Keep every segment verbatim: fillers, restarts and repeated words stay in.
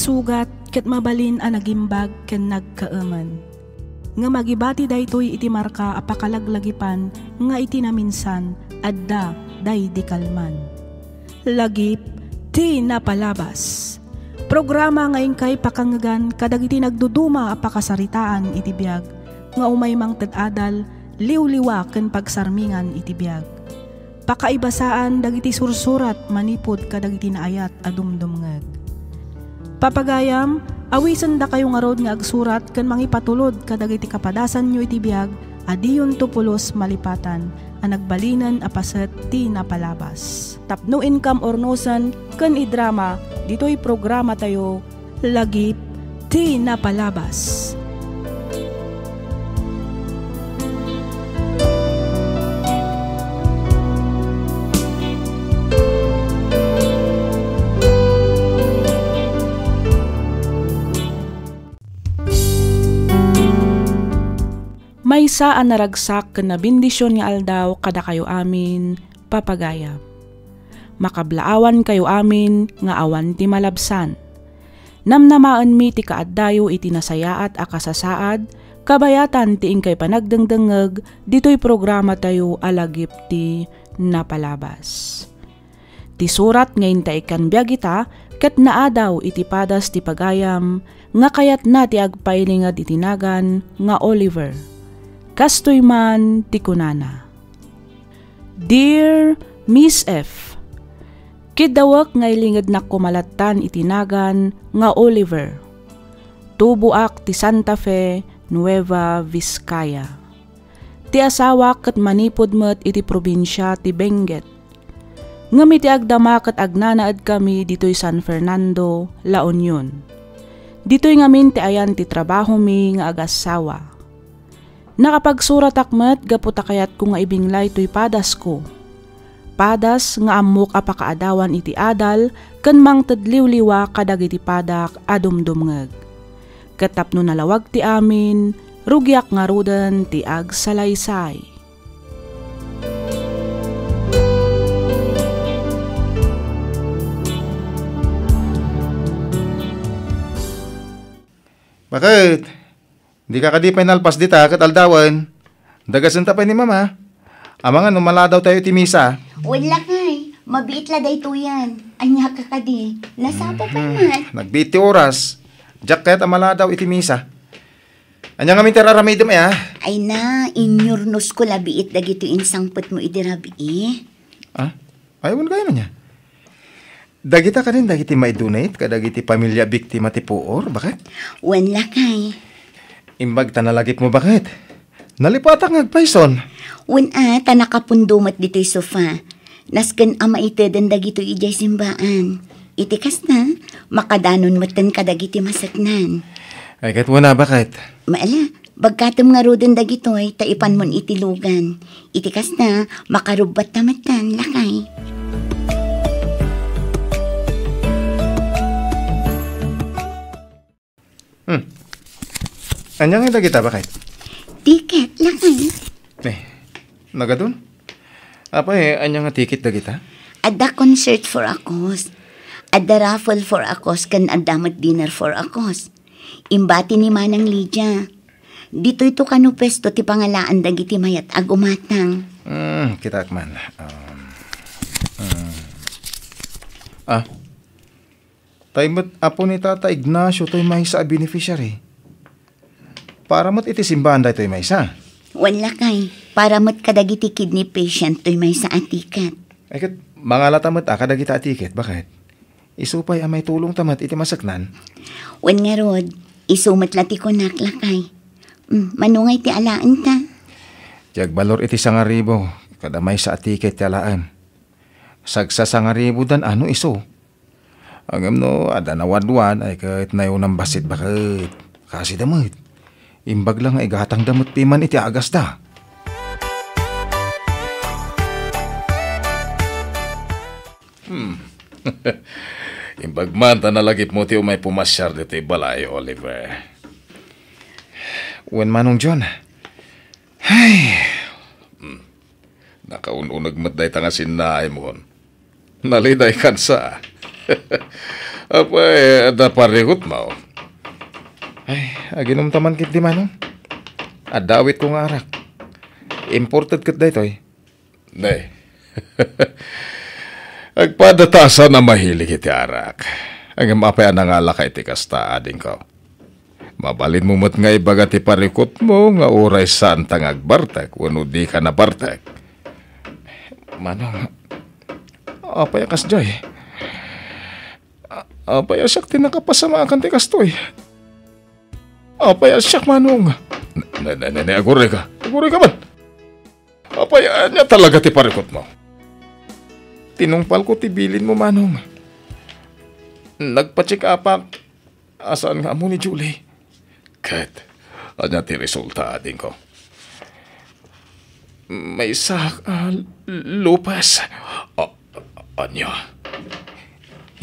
Sugat ket mabalin a nagimbag ken nagkaemen. Ngem agibati daytoy iti marka a pakalaglagipan nga iti naminsan, adda daydi kalman. Lagip ti napalabas. Programa nga inkay pakangngegan kadagiti nagduduma a pakasaritaan iti biag nga umay mangted adal, liwliwa ken pagsarmingan iti biag. Pakaibasaan dagiti sursurat manipud kadagiti naayat a dumdumngeg. Papagayam, awisendakayo ngarud nga agsurat ken mangipatulod kadagiti kapadasanyo iti biag a diyonto pulos malipatan a nagbalinen a paset ti napalabas. Tapno inkam urnosen ken idrama ditoy programatayo, Lagip ti Napalabas. Maysa a naragsak ken nabendision nga aldaw kadakayo amin, papagayam. Makablaawankayo amin nga awan ti malabsan. Namnamaenmi ti kaaddayo iti nasayaat a kasasaad, kabayatan ti inkay panagdengdengngeg ditoy programatayo a Lagip ti Napalabas. Ti surat nga intaikkan biag ita ket naadaw iti padas ti pagayam nga kayatna ti agpailinged iti nagan nga Oliver. Kastoy man ti kunana, Dear Miss F, kiddawek nga ilingednak koma lattan iti nagan nga Oliver. Tuboak ti Santa Fe, Nueva Vizcaya. Ti asawak ket manipud met iti probinsia ti Benguet. Ngem iti agdama ket agnanaedkami ditoy San Fernando, La Union. Ditoy ngamin ti ayan ti trabahomi nga agassawa. Nakapagsuratak met gapu ta kayatko nga ibinglay toy padasko. Padas nga ammok a pakaadawan iti adal ken mangted liwliwa kadagiti padak a dumdumngeg. Ket tapno nalawag ti amin, rugiak ngaruden ti agsalaysay. Baket? Dika kadi pay nalpas dita ket aldawen? Dagasenta pay ni Mama. Amangan no maladawtayo iti misa. Wen lakay, mabiit la daytoyen. Ania ka kadi? Nasapa pay Mhm. met. Nagbiit ti oras. Diak kayat a maladaw iti misa. Ania ngamin ti ar-aramidem, aya? Ay na, inyurnosko la biit dagitoy insangpetmo idi rabii. Ah? Ay, wen kayo nia? Dagita kadin dagiti maidunit kadagiti pamilia biktima ti puor, baket? Wen lakay. Imbag ta nalagipmo, baket? Nalipatak nga agpayson. Wen a, ta nakapundo met ditoy sofa. Nasken a maiteden dagitoy idiay simbaan. Iti kasta, makadanon metten kadagiti maseknan. Ay, ket wen a, baket? Maala, bagkatem ngaruden dagitoy ta ipanmon iti lugan. Iti kasta, makarubbatta metten, lakay. Hmm. Ania nga dagita, baket? Tiket, lakay. Eh, nagadun? Apay, ania nga tiket dagita? Adda concert for a cause. Adda raffle for a cause, ken adda met dinner for a cause. Imbati ni Manang Lydia. Ditoyto kano pwesto ti pangalaan dagiti mayat a gumatang. Hmm, kitaek man. Um, hmm. Ah, tay met apo ni Tata Ignacio toy maysa a beneficiary. Para met iti simbaan daytoy maysa. Wen lakay, para met kadagiti kidney patient toy maysa a tiket. Ay ket, mangalata met a kadagita a tiket, baket? Isu pay a maitulongta met iti maseknan. Wen ngarud, isu met la ti kunak, lakay. Mm, mano ngay ti alaenta? Ti agbalor iti sangaribu, kada maysa a tiket ti alaen. Sagsasangaribudan a no isu. Ngem no adda nawadwad, ay ket nayawnam bassit, baket. Kasida met. Imbag la nga igatangda met piman iti agasda. Hmm. Imbag man ta nalagipmo ti umay pumasiar ditoy balay, Oliver. Wen, Manong John. Ay. Hmm. Nakaun-uneg met dayta nga sinnaimon. Naliday kansa. Apay, adda parikutmo? Ay, aginumta man ketdi, Manong. Adda awitko nga arak. Imported ket daytoy. Nay. Agpadatasan a mahilig iti arak. Ngem apay a nangalaka iti kasta, adingko? Mabalinmo met nga ibaga ti parikutmo nga uray saanta nga agbartek wenno dika nabartek. Manong, apay a kasdiay? A-, apay a siak ti nakapasamakan ti kastoy? Apay a siak, Manong? Ne, ne, ne, ne, agurayka. Agurayka man. Apay, ania talaga ti parikutmo? Tinungpalko ti bilinmo, Manong. Nagpa-check-upak a saan nga ammo ni Julie. Ket, ania ti resulta, adingko? Maysa a lupes. A-, ania?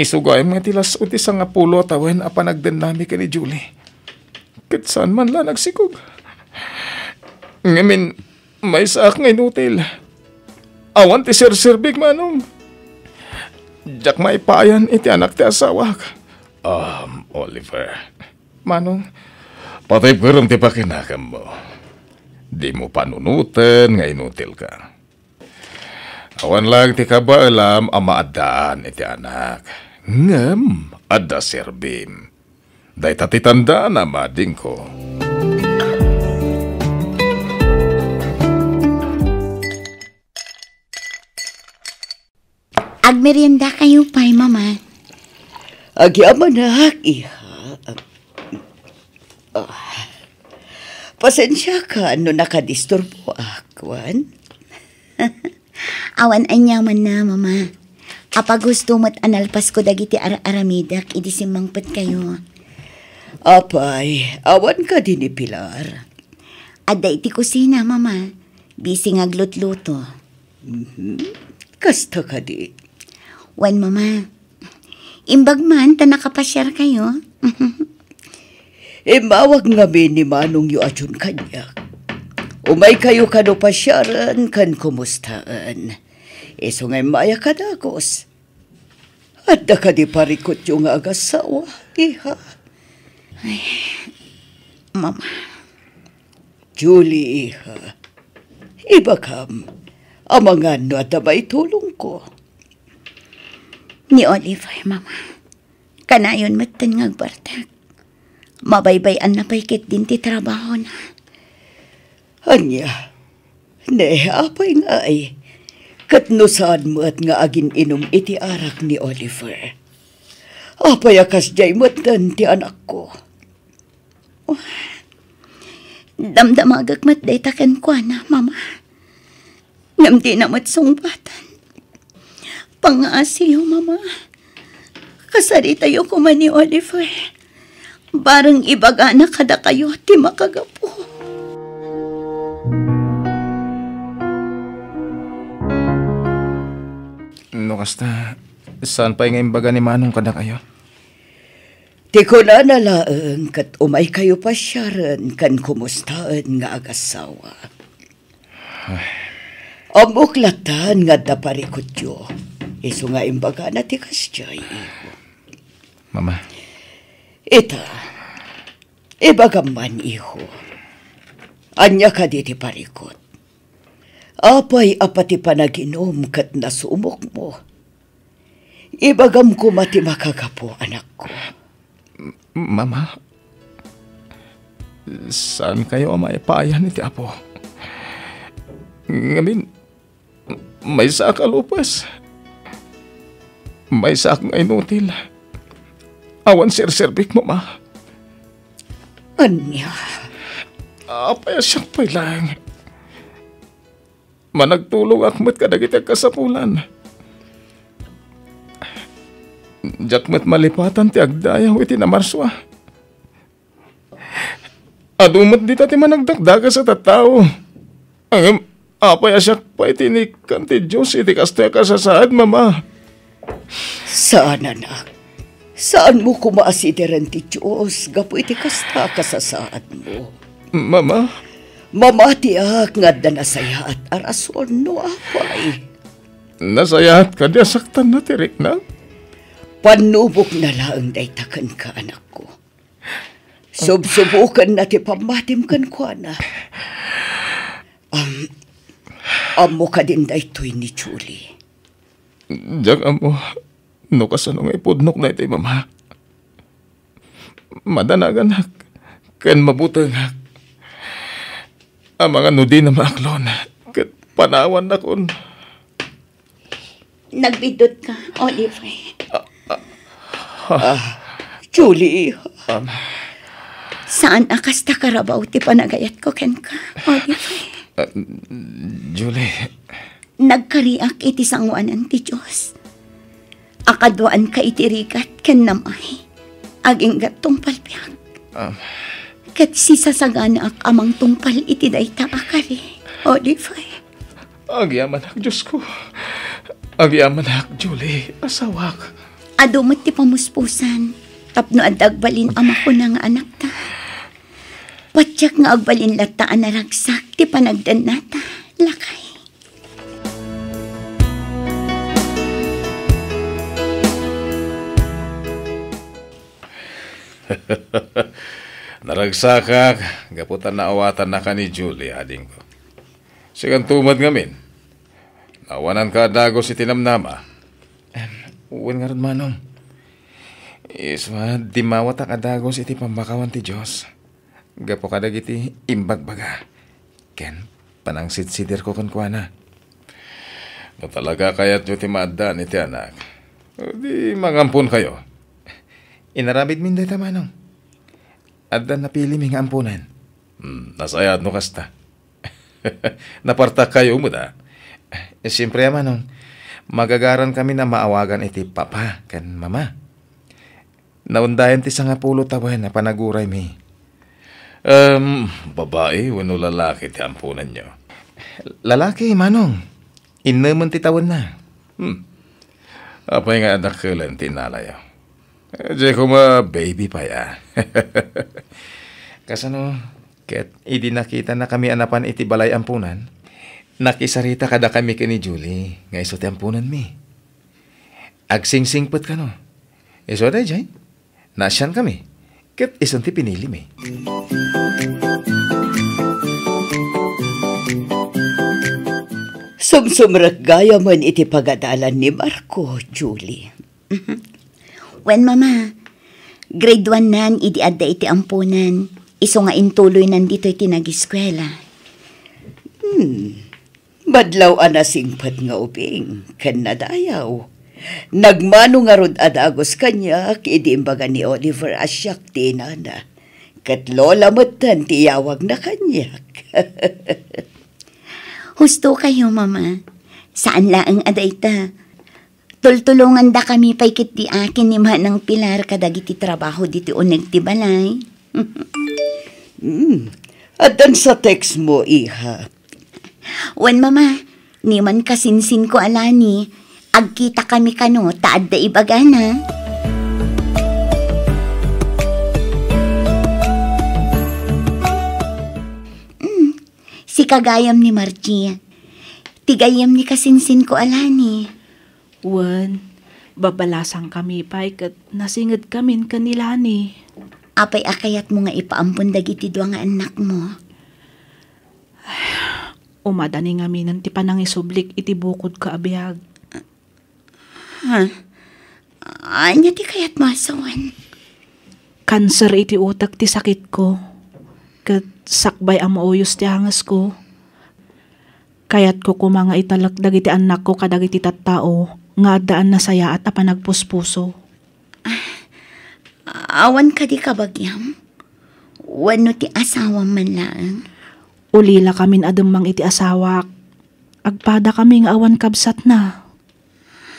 Isu gayam nga iti las-ud ti sangapulo a tawen a panagdennami ken ni Julie. Ket saan man la nagsikog. Ngamin, maysaak nga inutil. Awan ti serserbik, Manong. Diak maipayan iti anak ti asawak. Um, Oliver. Manong. Patay ti pakinakammo. Dimo panunoten nga inutilka. Awan laeng ti kabaelam a maaddaan iti anak. Ngem adda serbim. Dayta ti tandaanam, adingko. Agmeriendakayo pay, Mama. Agyamanak, iha. Ah. Pasensiakan no nakadisturboak, wen? Awan aniamanna, Mama. Apaghusto met a nalpasko dagiti ar-aramidek idi simmangpetkayo. Apay, awan kadi ni Pilar? Adda iti kusina, Mama. Busy nga aglutluto. Mhm. Kasta kadi? Wen, Mama. Imbag man ta nakapasiarkayo. Immawag ngamin ni manongyo a John kaniak. Umaykayo kano pasiaren ken kumustaen. Isu nga immayak a dagus. Adda kadi parikutyo nga agassawa, iha? Ay, Mama. Julie, iha. Ibagam, amangan no adda maitulongko. Ni Oliver, Mama. Kanayon metten nga agbartek. Mabaybay-anna pay ketdin ti trabahona. Ania? Ne, apay ngay? Ket no saan met nga agin-inum iti arak ni Oliver? Apay a kasdiay metten ti anakko? Damdamagek met dayta kenkuana, Mama. Ngem dina met sungbatan. Pangngaasiyo, Mama. Kasaritayo koma ni Oliver. Bareng ibagana kadakayo ti makagapu. No kasta, saan pay nga imbaga ni Manong kadakayo? Ti kunana laeng ket umaykayo pasiaren ken kumustaen nga agassawa. Ay. Ammok latta nga adda parikutyo. Isu nga imbagana ti kasdiay, iho. Mama. Ita, ibagam man, iho. Ania kadi ti parikut? Apay a pati panaginum ket nasumokmo? Ibagam koma ti makagapu, anakko. M-, Mama, saankayo a maipayan iti Apo. Ngamin, maysaak a lupes. Maysaak nga inutil. Awan serserbik, Mama. Ania? Apay a siak pay laeng? Managtulongak met kadagiti agkasapulan. Diak met malipatan ti agdayaw iti namarsua. Adu met dita ti managdakdakes a tattao. Ngem apay a siak pay ti inikkan ti Dios iti kastoy a kasasaad, Mama? Saan, anak. Saanmo koma a sideren ti Dios gapu iti kasta a kasasaadmo. Mama? Mamatiak nga adda nasayaat a rason no apay. Nasayaat kadi a saktanna ti riknak? Pannubokna laeng dayta kenka, anakko. Subsubokenna ti pammatim kenkuana. Am-, ammo kadin daytoy ni Julie? Diak ammo no kasano nga ipudnok daytoy, Mama. Madanaganak ken mabutengak. Amangan no dina maaklon ket panawannakon. Nagbiddut ka, Oliver. Ah, ah. Ah, Julie. Um. Saan a kasta karabaw ti panagayatko kenka, Oliver. Ah, Julie. Nagkariak iti sangoanan ti Dios. Akaduaanka iti rigat ken namay. Aginggat tungpal biag. Um. Ket sisasaganaak a mangtungpal iti dayta a kari, Oliver. Agyamanak, Diosko. Agyamanak, Julie, asawak. Adu met ti pamuspusan tapno adda agbalin a makuna nga anakta. Patiek nga agbalin latta a naragsak ti panagdennata, lakay. Naragsakak gapu ta naawatannaka ni Julie, adingko. Sikanto met ngamin, naawananka a dagus iti namnama. Em, wen ngarud, Manong. Isu a dimmawatak a dagus iti pammakawan ti Dios gapu kadagiti imbagbaga ken panangsitsidirko kenkuana. No talaga kayatyo ti maaddaan iti anak, di mangamponkayo. Inaramidmin dayta, Manong. Adda napilimi nga amponan. Hmm, nasayaat no kasta. Napartakkayo met a. Siempre a, Manong, magagarankamin a maawagan iti papa ken mama. Naundayan ti sangapulo tawen a panaguraymi. Em, babai wenno lalaki ti amponanyo? Lalaki, Manong. Innemen ti tawenna. Hmm. Apay nga adakkelen ti innalayo? Eh, di koma baby pay a. Kasano, ket idi nakitanakami a napan iti balay amponan, nakisarita kadakami ken ni Julie nga isu ti amponanmi. Agsingsingpet kano. Isu a daydiay, naasiankami, ket isun ti pinilimi. Sumsumrek gayamen iti pagadalan ni Marco, Julie. Wen, Mama, grade one-nan idi adda iti amponan, isu nga intuloynan ditoy ti nagiskuela. Hmm. Madlaw a nasingpet nga ubing ken nadayaw. Nagmano ngarud a dagus kaniak idi imbaga ni Oliver a siak ti inana. Ket lola metten ti iyawagna kaniak. Husto kayo, Mama. Saan laeng a dayta. Tultulongandakami pay ketdi a ken ni Manang Pilar kadagiti trabaho ditoy uneg ti balay. Hmm. Addan sa text mo, iha. Wen, Mama, ni man kasinsinko a Lani, agkitakami kano ta adda ibagana. Hmm, sika gayam ni Margie. Ti gayyem ni kasinsinko a Lani. Wen, babalasangkami pay ket nasingedkamin ken ni Lani. Apay a kayatmo nga ipaampon dagiti dua nga annakmo? Umadani ngaminen ti panangisublik iti bukodko a biag. Ha? Ania ti kayatmo a sawen? Kanser iti utek ti sakitko, ket sakbay a mauyos ti angesko. Kayatko koma nga italek dagiti annakko kadagiti tattao nga addaan nasayaat a panagpuspuso. Ah, awan kadi kabagiam? Wenno ti asawam man laeng? Ulilakamin a demmang iti asawak. Agpadakami nga awan kabsatna.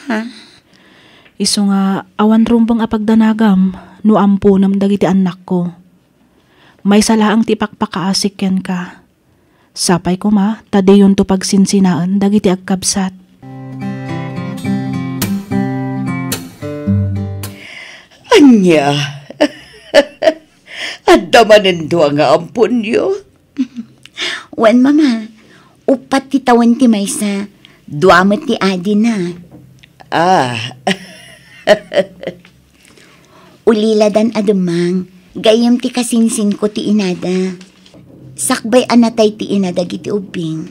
Ha? Isu nga awan rumbeng a pagdanagam no amponem dagiti annakko. Maysa laeng ti ipakpakaasik kenka. Sapay koma ta diyonto pagsinsinaen dagiti agkabsat. Ania? Adda manen dua nga amponyo? Wen, Mama. Uppat ti tawen ti maysa, dua met ti adina. Ah. Uliladan a dumang, gayyem ti kasinsinko ti inada. Sakbay a natay ti ina dagiti ubbing,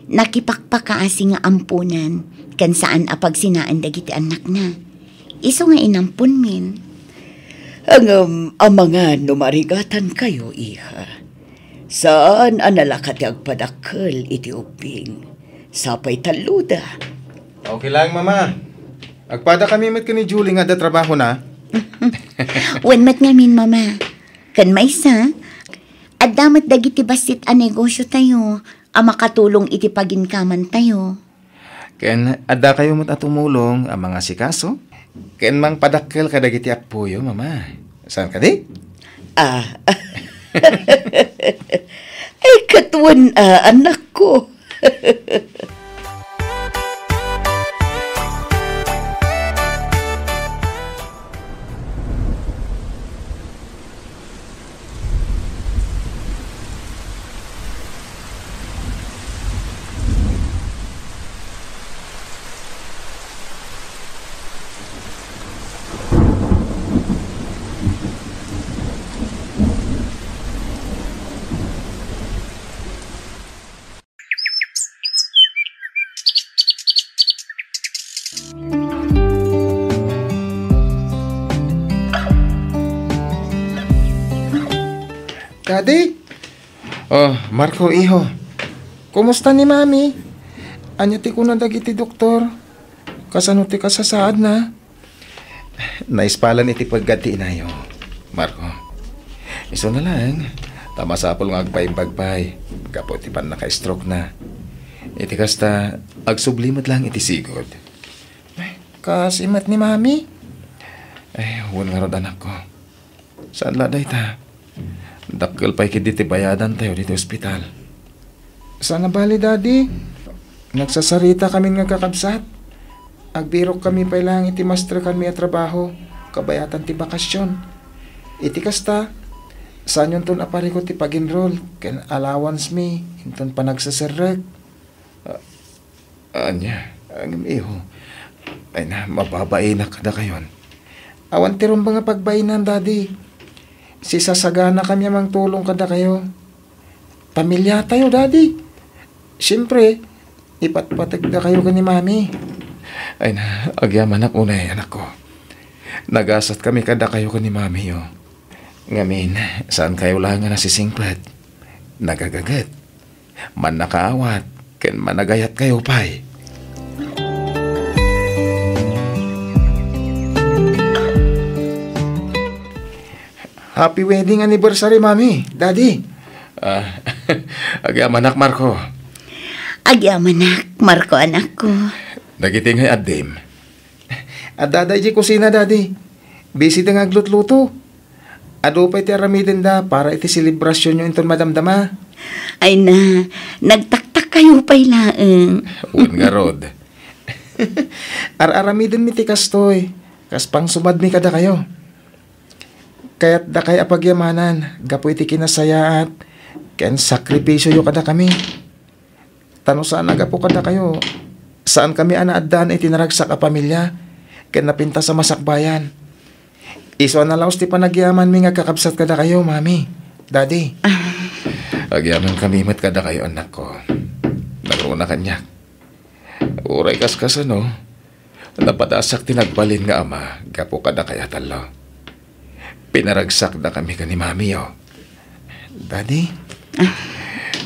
nakipakpakaasi nga amponan ken saan a pagsinaen dagiti annakna. Isu nga inamponmin. Ngem amangan no maarigatankayo, iha. Saan a nalaka ti agpadakkel iti ubbing. Sapay talloda. Okay lang, Mama. Agpadakami met ken ni Julie nga adda trabahona. Wen met ngamin, Mama. Ken maysa, adda met dagiti bassit a negosiotayo a makatulong iti paginkamantayo. Ken addakayo met a tumulong a mangasikaso ken mangpadakkel kadagiti appoyo, Mama. Saan kadi? Ah. Ay, ket wen, ah, anakko. Daddy? Oh, Marco, iho. Kumusta ni Mami? Ania ti kuna dagiti doktor? Kasano ti kasasaadna? Naispalan iti peggad ti inayo, Marco. Isuna laeng, ta masapul nga agbaimbag pay gapu iti pannaka-stroke na. Iti kasta, agsubli met laeng iti sigud. Ay, kaasi met ni Mami? Ay, wen ngarud, anakko. Saan la dayta? Dakkel pay ketdi ti bayadantayo ditoy ospital. Saan a bale, Daddy. Nagsasarita kamin nga kakabsat. Agbirokkami pay laeng iti masterkanmi a trabaho, kabayatan ti bakasion. Iti kasta, saanyonton a parikut ti pag-enroll ken allowance mi inton panagseserrek. Ania, ngem iho, ay na, mababainak kadakayon. Awan ti rumbeng a pagbainan, Daddy. Sisasaganakami a mangtulong kadakayo. Pamiliatayo, Daddy. Siempre, ipatpategdakayo ken ni Mami. Ay na, agyamanak unay, anakko. Nagasatkami kadakayo ken ni Mamiyo. Ngamin, saankayo laeng a nasisingpet, nagagaget, mannakaawat, ken managayatkayo pay. Happy wedding anniversary, Mami, Daddy. Ah, agyamanak, Marco. Agyamanak, Marco, anakko. Dagiti ngay addim? Adda daydiay kusina, Daddy. Busy da nga aglutluto. Adu pay ti aramidenda para iti selebrasionyo inton madamdama. Ay na, nagtaktakkayo pay laeng. Wen ngarud. Ar-aramidenmi ti kastoy, kas pangsumadmi kadakayo. Kayatdakay a pagyamanan gapu iti kinasayaat ken sakripisioyo kadakami. Ta no saan a gapu kadakayo, saankami a naaddaan iti naragsak a pamilia ken napintas a masakbayan. Isu a nalaos ti panagyamanmi nga agkakabsat kadakayo, Mami, Daddy. Ah. Agyamankami met kadakayo, anakko. Nagruna kaniak. Uray kaskasano, napadasak ti nagbalin nga ama gapu kadakayo a tallo. Pinaragsakdakami ken ni Mamiyo. Daddy? Ah.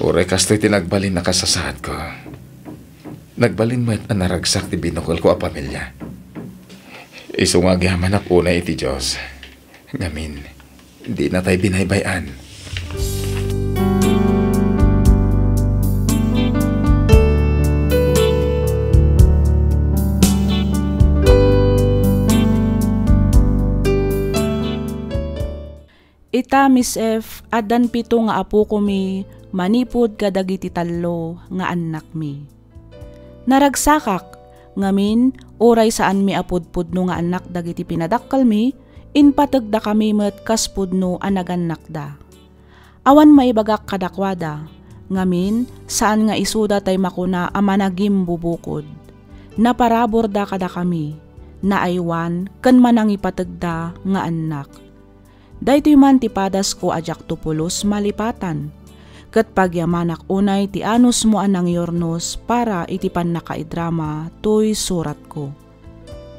Uray kastoy ti nagbalin a kasasaadko, nagbalin met a naragsak ti binukelko a pamilia. Isu nga agyamanak unay iti Dios. Ngamin, dinatay binaybay-an. Ita, Miss F, addan pito nga apokomi manipud kadagiti tallo nga annakmi. Naragsakak, ngamin, uray saanmi a pudpudno nga annak dagiti pinadakkelmi, impategdakami met kas pudno a nagannakda. Awan maibagak kadakuada, ngamin, saan nga isuda tay makuna a managimbubukod. Naparaburda kadakami. naaywan ken manangipategda nga annak. Daytoy man ti padasko a diakto pulos malipatan, ket pagyamanak unay ti anusmo a nangyurnos para iti pannakaidrama toy suratko.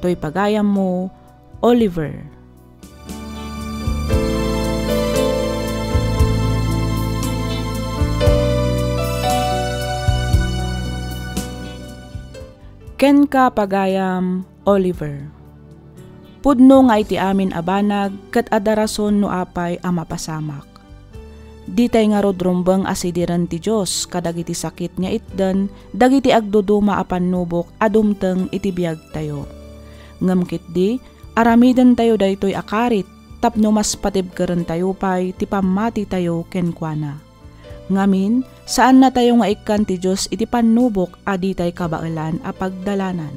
Toy pagayammo, Oliver. Kenka, pagayam, Oliver. Pudno nga iti amin a banag ket adda rason no apay a mapasamak. Ditay ngarud rumbeng a sidiren ti Dios kadagiti sakit nga itden dagiti agduduma a pannubok a dumteng iti biagtayo. Ngem ketdi, aramidentayo daytoy a karit tapno mas patibkerentayo pay ti pammatitayo kenkuana. Ngamin, saannatayo nga ikkan ti Dios iti pannubok a ditay kabaelan a pagdalanan.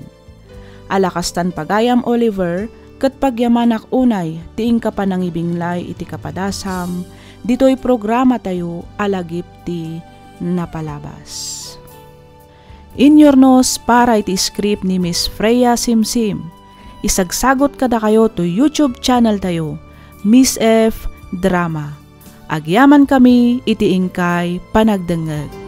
Alakastan, pagayam Oliver, ket pagyamanak unay ti inka panangibinglay iti kapadasam ditoy programatayo a Lagip ti Napalabas. Inyurnos para iti script ni Miss Freya Simsim. Isagsagot kadakayo to YouTube channel tayo, Miss F Drama. Agyaman kami iti inkay panagdengngeg.